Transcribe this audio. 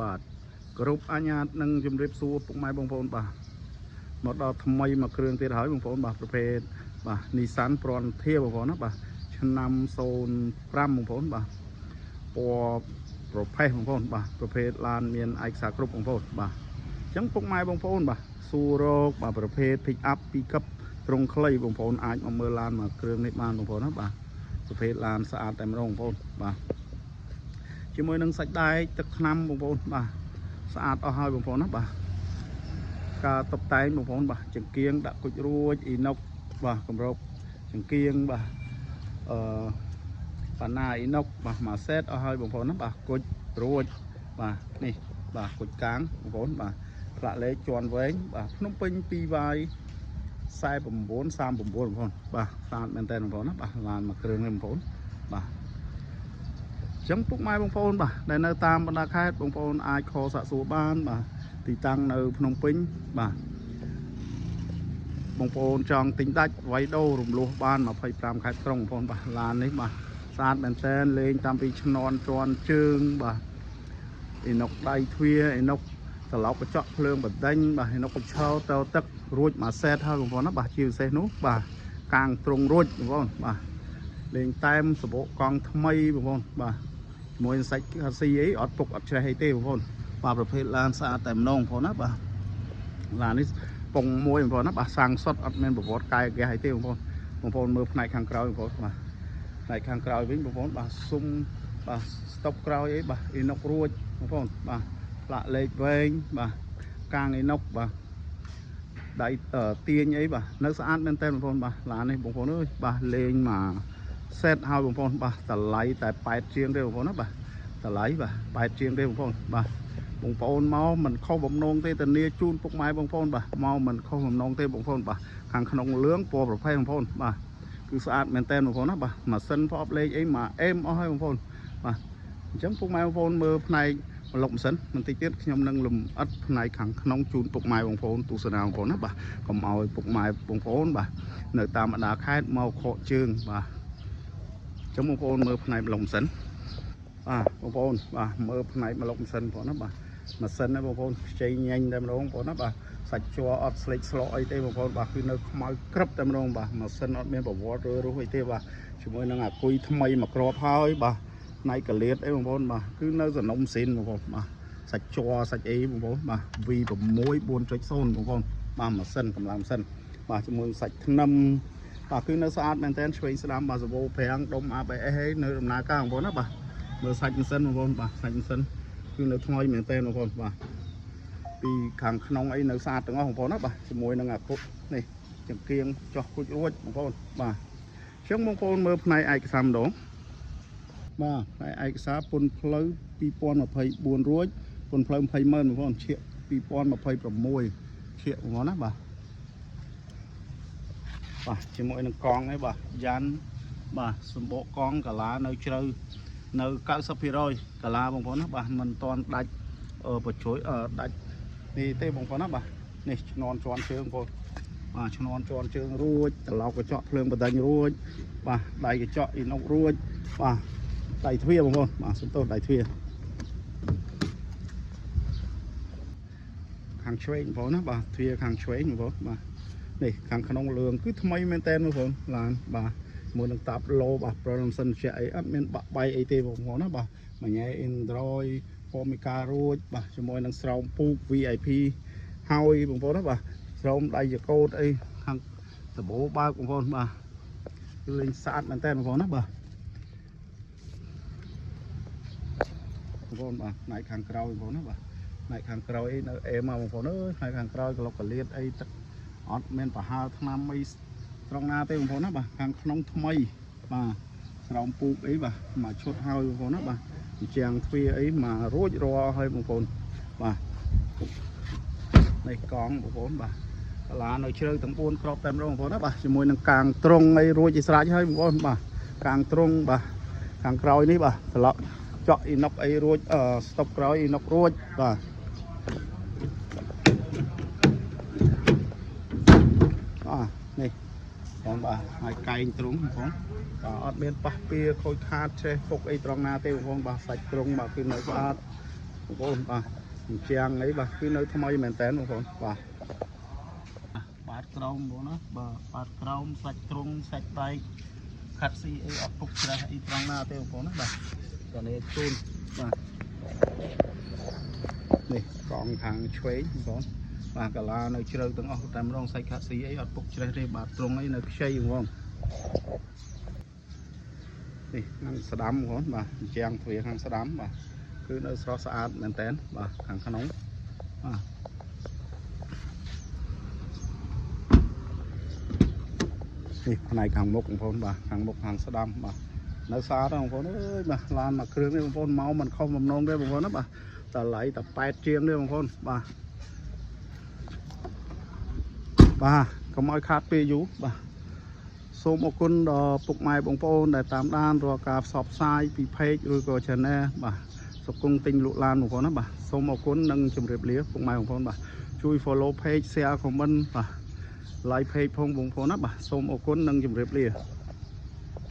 បាទគ្រប់អញ្ញាតនិងជម្រាបសួរពុកម៉ែបងប្អូនបាទមកដល់ថ្មីមួយគ្រឿងទៀតហើយបងប្អូនបាទប្រភេទបាទ Nissan Frontier បងប្អូនណាបាទឆ្នាំ05បងប្អូនបាទពណ៌ប្រផេះបងប្អូនបាទប្រភេទឡានមានឯកសារគ្រប់បងប្អូនបាទអញ្ចឹងពុកម៉ែបងប្អូនបាទសួររកបាទប្រភេទ pick up ពីរកឹបត្រង់ខ្លីបងប្អូនអាចមកមើលឡានមួយគ្រឿងនេះបានបងប្អូនណាបាទប្រភេទឡានស្អាតតែម្ដងបងប្អូនបាទជាមួយនឹងសាច់ដែកទឹកថ្នាំបងប្អូនបាទស្អាតអស់ហើយបងប្អូនណាបាទការតុបតែងបងប្អូនបាទចង្គៀងដាក់គុជរួចអ៊ីណុកបាទគម្របចង្គៀងបាទអឺបាណាអ៊ីណុកបាទមួយសេតអស់ហើយបងប្អូនណាបាទគុជរួចបាទនេះបាទគុជកាងបងប្អូនបាទផ្លាកលេខជាន់វែងបាទភ្នំពេញ 2Y 49 39បងប្អូនបាទស្អាតមែនតើបងប្អូនណាបាទឡានមួយគ្រឿងនេះបងប្អូនបាទអញ្ចឹងពុកម៉ែបងប្អូនបាទដែលនៅតាមបណ្ដាខេត្តបងប្អូនអាច call សាកសួរបានបាទទីតាំងនៅភ្នំពេញបាទបងប្អូនចង់ទិញដាច់វៃដូររំលោះបាន25ខេត្តក្រុងបងប្អូនបាទឡាននេះបាទស្អាតមែនតើលេងតាមពីឈ្នន់ជន់ជើងបាទអ៊ីណុកដៃទ្វារអ៊ីណុកត្រឡប់កញ្ចក់ភ្លើងបណ្ដេញបាទអ៊ីណុកកញ្ឆោតទឹករួចមួយសេតហើយបងប្អូនណាបាទជាពិសេសនោះបាទកាងត្រង់រួចបងប្អូនបាទលេងតែមសបកកង់ថ្មីបងប្អូនបាទជាមួយសាច់ស៊ីអីអត់ពុកអត់ច្រេះអីទេបងប្អូនបាទប្រភេទឡានស្អាតតែម្ដងបងប្អូនណាបាទឡាននេះពងមួយបងប្អូនណាបាទសាំងសុតអត់មានប្រវត្តិកាយគេអីទេបងប្អូនបងប្អូនមើលផ្នែកខាងក្រោយបងប្អូនបាទផ្នែកខាងក្រោយវិញបងប្អូនបាទស៊ុំបាទស្តុបក្រោយអីបាទអ៊ីណុករួចបងប្អូនបាទផ្លាកលេខវែងបាទកាងអ៊ីណុកបាទដៃទាញអីបាទនៅស្អាតមែនតើបងប្អូនបាទឡាននេះបងប្អូនអើយបាទលេងមកសេតហើយបងប្អូនបាទតម្លៃតែ8ជាងទេបងប្អូនណាបាទតម្លៃបាទ8ជាងទេបងប្អូនបាទបងប្អូនមកមិនខុសបំណងទេធានាជូនពុកម៉ែបងប្អូនបាទមកមិនខុសបំណងទេបងប្អូនបាទខាងក្នុងលឿងពណ៌ប្រផេះបងប្អូនបាទគឺស្អាតមែនតើបងប្អូនណាបាទម៉ាស៊ីនប្រអប់លេខអីមកអេមអស់ហើយបងប្អូនបាទអញ្ចឹងពុកម៉ែបងប្អូនមើលផ្នែកម្លុកម៉ាស៊ីនបន្តិចទៀតខ្ញុំនឹងលំអិតផ្នែកខាងក្នុងជូនពុកម៉ែបងប្អូនទស្សនាបងប្អូនណាបាទកុំឲ្យពុកម៉ែបងប្អូនបាទនៅតាមបណ្ដាខេត្តមកខកជើងបាទអញ្ចឹងបងប្អូនមើលផ្នែកម្លុកម៉ាស៊ីនបាទបងប្អូនបាទមើលផ្នែកម្លុកម៉ាស៊ីនបងប្អូនណាបាទម៉ាស៊ីនណាបងប្អូនខ្ចីញញតែម្ដងបងប្អូនណាបាទសាច់ជ័រអត់ស្លេកស្លក់អីទេបងប្អូនបាទគឺនៅខ្មៅក្រឹបតែម្ដងបាទម៉ាស៊ីនអត់មានប្រវត្តិរើរុះអីទេបាទជាមួយនឹងអាគុយថ្មីមួយគ្រាប់ហើយបាទផ្នែកកលៀតអីបងប្អូនបាទគឺនៅសនំស៊ីនបងប្អូនបាទសាច់ជ័រសាច់អីបងប្អូនបាទ V6 4.0 បងប្អូនបាទម៉ាស៊ីនកម្លាំងម៉ាស៊ីនបាទជាមួយសាច់ធ្នឹមបាទគឺនៅស្អាតមែនតើឆ្វេងស្ដាំបាទសវោប្រាំងដុំ ABS នៅដំណើរការបងប្អូនណាបាទមើលសាច់ម៉ាស៊ីនបងប្អូនបាទសាច់ម៉ាស៊ីនគឺនៅថ្មីមែនតើបងប្អូនបាទពីខាងក្នុងអីនៅស្អាតទាំងអស់បងប្អូនណាបាទជាមួយនឹងអាគុតនេះចង្គៀងចោះគុជរួចបងប្អូនបាទអញ្ចឹងបងប្អូនមើលផ្នែកឯកសារម្ដងបាទផ្នែកឯកសារពុនផ្លូវ2024រួចពុនផ្លូវ20ម៉ឺនបងប្អូនឈៀក2026ឈៀកបងប្អូនណាបាទបាទជាមួយនឹងកង់ឯបាទយ៉ាន់បាទសម្បកកង់កាឡានៅជ្រៅនៅ90%កាឡាបងប្អូនណាបាទមិនតាន់ដាច់បជួយដាច់នេះទេបងប្អូនណាបាទនេះឈ្នន់ជន់ជើងបងប្អូនបាទឈ្នន់ជន់ជើងរួចត្រឡោកកញ្ចក់ភ្លើងបដិញរួចបាទដៃកញ្ចក់អ៊ីណុករួចបាទដៃទ្វារបងប្អូនបាទសំទោសដៃទ្វារខាងឆ្វេងបងប្អូនណាបាទទ្វារខាងឆ្វេងបងប្អូនបាទនេះខាងក្នុងលឿងគឺថ្មីមែនតើបងប្អូនឡានបាទមួយនឹងតាប់ឡូបាទប្រលំសិនជាអីអត់មានបាក់បែកអីទេបងប្អូនណាបាទមួយញ៉ែ Android Formica រួចបាទជាមួយនឹងស្រោមពូក VIP ហើយបងប្អូនណាបាទស្រោមដៃចកោតអីខាងដបោបើកបងប្អូនបាទគឺលេងស្អាតមែនតើបងប្អូនណាបាទបងប្អូនបាទផ្នែកខាងក្រោយបងប្អូនណាបាទផ្នែកខាងក្រោយអីនៅអេមកបងប្អូនអើយផ្នែកខាងក្រោយកលុកកលៀតអីទឹកអត់មានប្រហើថ្នាំអីត្រង់ណាទេបងប្អូនណាបាទខាងក្នុងថ្មីបាទស្រោមពូកអីបាទមួយឈុតហើយបងប្អូនណាបាទជាងទ្វារអីមករួចរាល់ហើយបងប្អូនបាទនេះកង់បងប្អូនបាទកាឡានៅជ្រៅទាំង4គ្រាប់តែម្ដងបងប្អូនណាបាទជាមួយនឹងកាងត្រង់អីរួចឲ្យស្រេចហើយបងប្អូនបាទកាងត្រង់បាទខាងក្រោយនេះបាទត្រឡប់ចក់អ៊ីណុកអីរួចស្តុបក្រោយអ៊ីណុករួចបាទនេះបងបាទហើយកែងត្រង់បងប្អូនបាទអត់មានប៉ះពៀខូចខាតឆេះពុកអីត្រង់ណាទេបងប្អូនបាទសាច់ត្រង់បាទគឺនៅស្អាត បងប្អូន។ បាទ អញ្ចឹងអី បាទ គឺនៅថ្មីមែនតើបងប្អូន។ បាទ បាតក្រោមបងណា បាទ បាតក្រោម សាច់ទ្រុង សាច់បែក ខាត់ស៊ីអី អត់ពុកច្រេះអីត្រង់ណាទេបងប្អូនណា។ បាទ តនេះជូន បាទ នេះកង់ខាងឆ្វេងបងប្អូន។ បាទ កាឡានៅជ្រៅទាំងអស់តែម្ដង សាច់ខាត់ស៊ីអីអត់ពុកច្រេះទេ បាទ ទ្រុងអីនៅខ្ចីបងប្អូន។ នេះខាងស្ដាំបងប្អូន បាទ អញ្ចឹងទ្វារខាងស្ដាំ បាទ គឺនៅស្រស់ស្អាតមែនតើ។ បាទ ខាងក្នុង បាទ នេះផ្នែកខាងមុខបងប្អូន។ បាទ ខាងមុខខាងស្ដាំ បាទ នៅស្អាតបងប្អូនអើយ។ បាទ ឡានមួយគ្រឿងនេះបងប្អូន មកមិនខុសបំណងទេបងប្អូនណា។ បាទ តម្លៃតែ8ជាងទេបងប្អូន។ បាទ បាទ កុំឲ្យខាតពេលយូរ បាទ សូមអរគុណដល់ពុកម៉ែបងប្អូនដែលតាមដានរាល់ការផ្សព្វផ្សាយពី page ឬក៏ channel បាទ សុគង្គទិញលក់ឡានបងប្អូនណា។ បាទ សូមអរគុណនិងជម្រាបលាពុកម៉ែបងប្អូន។ បាទ ជួយ follow page, share, comment បាទ like page ផងបងប្អូនណា។ បាទ សូមអរគុណនិងជម្រាបលា។